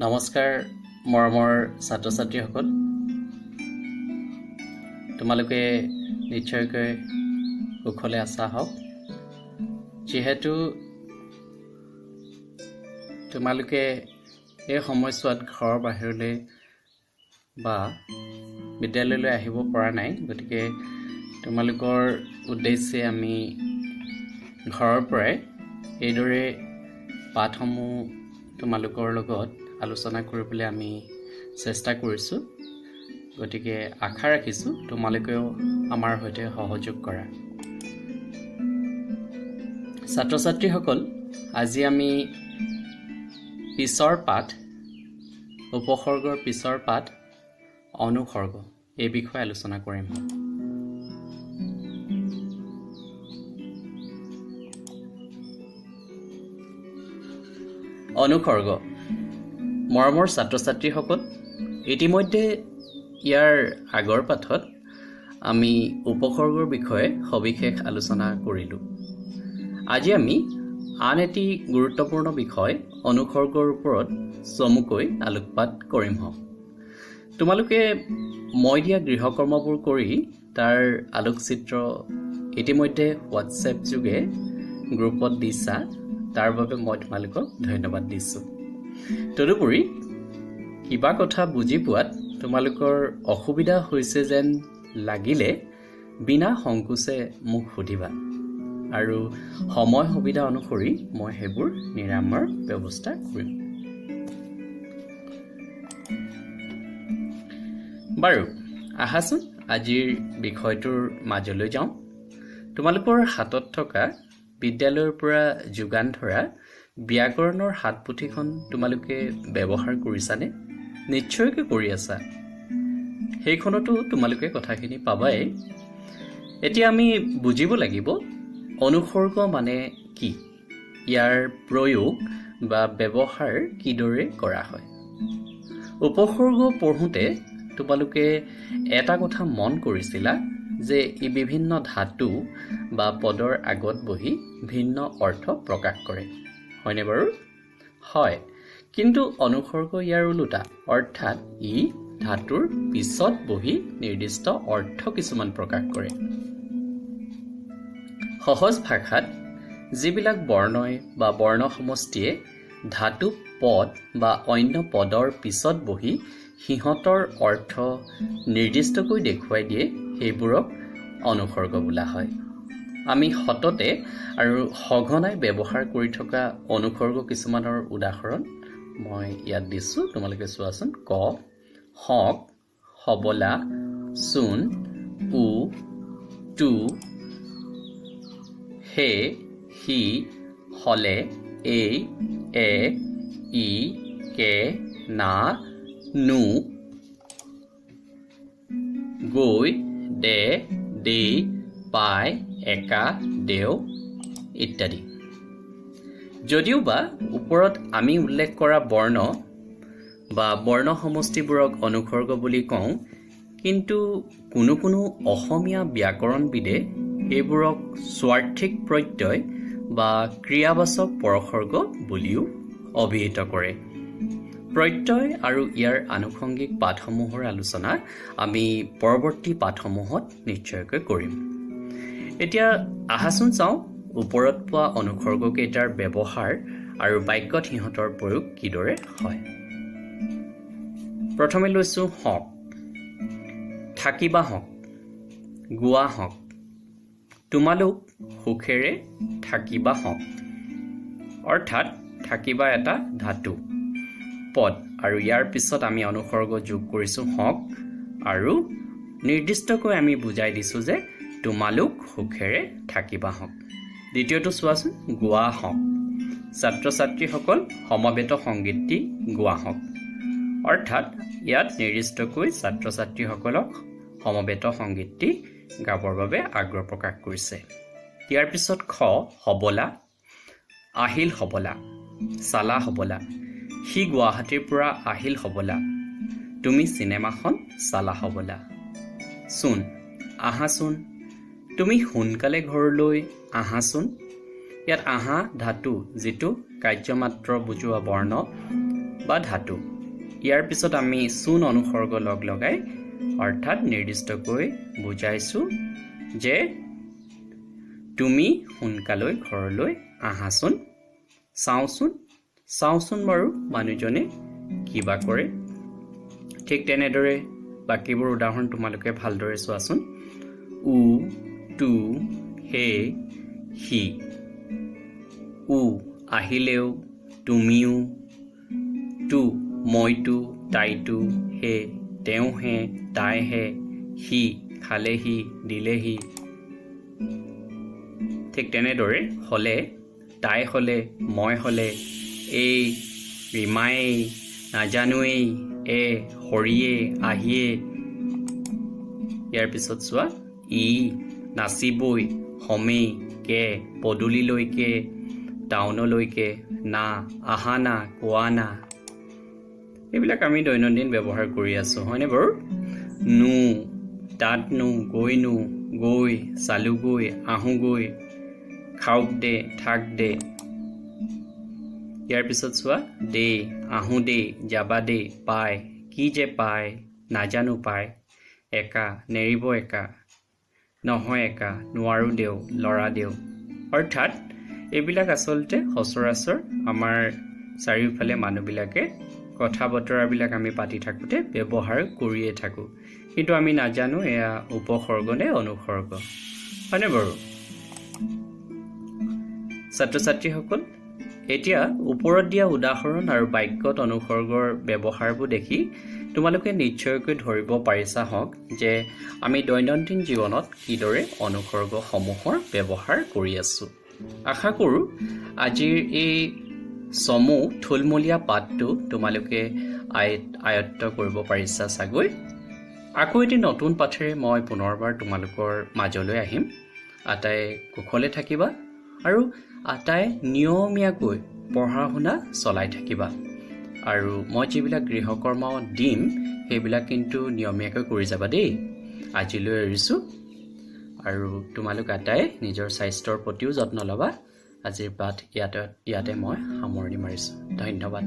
নমস্কাৰ মৰমৰ ছাত্ৰ ছাত্ৰীসকল, তোমালোকে নিশ্চয়কৈ কুশলে আছা হওক। যিহেতু তোমালোকে এই সময়ছোৱাত ঘৰৰ বাহিৰলৈ বা বিদ্যালয়লৈ আহিব পৰা নাই, গতিকে তোমালোকৰ উদ্দেশ্যে আমি ঘৰৰ পৰাই এইদৰে পাঠসমূহ তোমালোকৰ লগত আলোচনা কৰিবলৈ আমি চেষ্টা কৰিছোঁ। গতিকে আশা ৰাখিছোঁ তোমালোকেও আমাৰ সৈতে সহযোগ কৰা। ছাত্ৰ ছাত্ৰীসকল, আজি আমি পিছৰ পাঠ, উপসৰ্গৰ পিছৰ পাঠ অনুসৰ্গ, এই বিষয়ে আলোচনা কৰিম। অনুসৰ্গ। মৰমৰ ছাত্ৰ ছাত্ৰীসকল, ইতিমধ্যে ইয়াৰ আগৰ পাঠত আমি উপসৰ্গৰ বিষয়ে সবিশেষ আলোচনা কৰিলোঁ। আজি আমি আন এটি গুৰুত্বপূৰ্ণ বিষয় অনুসৰ্গৰ ওপৰত চমুকৈ আলোকপাত কৰিম হওক। তোমালোকে মই দিয়া গৃহকৰ্মবোৰ কৰি তাৰ আলোকচিত্ৰ ইতিমধ্যে হোৱাটছএপ যোগে গ্ৰুপত দিছা, তাৰ বাবে মই তোমালোকক ধন্যবাদ দিছোঁ। তদুপৰি কিবা কথা বুজি পোৱাত তোমালোকৰ অসুবিধা হৈছে যেন লাগিলে বিনা সংকোচে মোক সুধিবা আৰু সময় সুবিধা অনুসৰি মই সেইবোৰ নিৰাময়ৰ ব্যৱস্থা কৰিম। বাৰু, আহাচোন আজিৰ বিষয়টোৰ মাজলৈ যাওঁ। তোমালোকৰ হাতত থকা বিদ্যালয়ৰ পৰা যোগান ধৰা ব্যাকৰণৰ হাতপুথিখন তোমালোকে ব্যৱহাৰ কৰিছানে? নিশ্চয়কৈ কৰি আছা। সেইখনতো তোমালোকে কথাখিনি পাবাই। এতিয়া আমি বুজিব লাগিব অনুসৰ্গ মানে কি, ইয়াৰ প্ৰয়োগ বা ব্যৱহাৰ কিদৰে কৰা হয়। উপসৰ্গ পঢ়োঁতে তোমালোকে এটা কথা মন কৰিছিলা যে ই বিভিন্ন ধাতু বা পদৰ আগত বহি ভিন্ন অৰ্থ প্ৰকাশ কৰে, হয়নে বাৰু? হয়। কিন্তু অনুসৰ্গ ইয়াৰ ওলোটা, অৰ্থাৎ ই ধাতুৰ পিছত বহি নিৰ্দিষ্ট অৰ্থ কিছুমান প্ৰকাশ কৰে। সহজ ভাষাত যিবিলাক বৰ্ণই বা বৰ্ণ সমষ্টিয়ে ধাতু পদ বা অন্য পদৰ পিছত বহি সিহঁতৰ অৰ্থ নিৰ্দিষ্টকৈ দেখুৱাই দিয়ে, সেইবোৰক অনুসৰ্গ বোলা হয়। আমি সততে আৰু সঘনাই ব্যৱহাৰ কৰি থকা অনুসৰ্গ কিছুমানৰ উদাহৰণ মই ইয়াত দিছোঁ, তোমালোকে চোৱাচোন। ক, হক, হবলা, চোন, উ, টু, হে, সি, হলে, এই, এ, ই, কে, না, নু, গৈ, দে, দেই, পাই, একা, দেও ইত্যাদি। যদিওবা ওপৰত আমি উল্লেখ কৰা বৰ্ণ বা বৰ্ণ সমষ্টিবোৰক অনুসৰ্গ বুলি কওঁ, কিন্তু কোনো কোনো অসমীয়া ব্যাকৰণবিদে এইবোৰক স্বাৰ্থিক প্ৰত্যয় বা ক্ৰিয়াবাচক পৰসৰ্গ বুলিও অভিহিত কৰে। প্ৰত্যয় আৰু ইয়াৰ আনুষংগিক পাঠসমূহৰ আলোচনা আমি পৰৱৰ্তী পাঠসমূহত নিশ্চয়কৈ কৰিম। এতিয়া আহাচোন চাওঁ ওপৰত পোৱা অনুসৰ্গকেইটাৰ ব্যৱহাৰ আৰু বাক্যত সিহঁতৰ প্ৰয়োগ কিদৰে হয়। প্ৰথমে লৈছোঁ হওক। থাকিবা হওক, গোৱা হওক, তোমালোক সুখেৰে থাকিবা হওক। অৰ্থাৎ থাকিবা এটা ধাতু পদ আৰু ইয়াৰ পিছত আমি অনুসৰ্গ যোগ কৰিছোঁ হওক আৰু নিৰ্দিষ্টকৈ আমি বুজাই দিছোঁ যে তোমালোক সুখেৰে থাকিবা হওক। দ্বিতীয়টো চোৱাচোন, গোৱা হওক। ছাত্ৰ ছাত্ৰীসকল সমবেত সংগীতটি গোৱা হওক। অৰ্থাৎ ইয়াত নিৰ্দিষ্টকৈ ছাত্ৰ ছাত্ৰীসকলক সমবেত সংগীতটি গাবৰ বাবে আগ্ৰহ প্ৰকাশ কৰিছে। ইয়াৰ পিছত খ, হবলা, আহিল হবলা, চালা হবলা, সি গুৱাহাটীৰ পৰা আহিল হবলা, তুমি চিনেমাখন চালা হবলা। চোন, আহাচোন, তুমি সোনকালে ঘৰলৈ আহাচোন। ইয়াত আহা ধাতু, যিটো কাৰ্যমাত্ৰ বুজোৱা বৰ্ণ, বা ধাতু। ইয়াৰ পিছত আমি চোন অনুসৰ্গ লগ লগাই অৰ্থাৎ নিৰ্দিষ্টকৈ বুজাইছোঁ যে তুমি সোনকালৈ ঘৰলৈ আহাচোন। চাওঁচোন, চাওঁচোন বাৰু মানুহজনে কিবা কৰে। ঠিক তেনেদৰে বাকীবোৰ উদাহৰণ তোমালোকে ভালদৰে চোৱাচোন। উ, টু, হে, সি। উ আহিলেও, তুমিও, টু মইতো, তাইতো, হে তেওঁহে, তাইহে, সি খালেহি, দিলেহি। ঠিক তেনেদৰে হ'লে, তাই হ'লে, মই হ'লে, এই, ৰীমায়েই, নাজানোৱেই, এ, হৰিয়ে, আহিয়ে। ইয়াৰ পিছত চোৱা, ই, নাচিবই, হমেই, কে, পদূলিলৈকে, টাউনলৈকে, না, আহা না, কোৱা না। এইবিলাক আমি দৈনন্দিন ব্যৱহাৰ কৰি আছোঁ, হয়নে বাৰু? নো, তাতনো, গৈনো, গৈ, চালোগৈ, আহোঁগৈ, খাওক দে, থাক দে। ইয়াৰ পিছত চোৱা, দে, আহোঁ দে, যাবা দে, পায়, কি যে পায়, নাজানো পায়, একা, নেৰিব একা, নহয় একা, নোৱাৰোঁ দেও, ল'ৰা দেও। অৰ্থাৎ এইবিলাক আচলতে সচৰাচৰ আমাৰ চাৰিওফালে মানুহবিলাকে কথা বতৰাবিলাক আমি পাতি থাকোঁতে ব্যৱহাৰ কৰিয়ে থাকোঁ, কিন্তু আমি নাজানো এয়া উপসৰ্গ নে অনুসৰ্গ, হয়নে বাৰু? ছাত্ৰ ছাত্ৰীসকল, এতিয়া ওপৰত দিয়া উদাহৰণ আৰু বাক্যত অনুসৰ্গৰ ব্যৱহাৰবোৰ দেখি তোমালোকে নিশ্চয়কৈ ধৰিব পাৰিছা হওক যে আমি দৈনন্দিন জীৱনত কিদৰে অনুসৰ্গসমূহৰ ব্যৱহাৰ কৰি আছোঁ। আশা কৰোঁ আজিৰ এই চমু থুলমূলীয়া পাঠটো তোমালোকে আয়ত্ত কৰিব পাৰিছা চাগৈ। আকৌ এটি নতুন পাঠেৰে মই পুনৰবাৰ তোমালোকৰ মাজলৈ আহিম। আটাই কুশলে থাকিবা আৰু আটাই নিয়মীয়াকৈ পঢ়া শুনা চলাই থাকিবা আৰু মই যিবিলাক গৃহকৰ্ম দিম, সেইবিলাক কিন্তু নিয়মীয়াকৈ কৰি যাবা দেই। আজিলৈ এৰিছোঁ আৰু তোমালোক আটাই নিজৰ স্বাস্থ্যৰ প্ৰতিও যত্ন ল'বা। আজিৰ পাঠ ইয়াতে মই সামৰণি মাৰিছোঁ। ধন্যবাদ।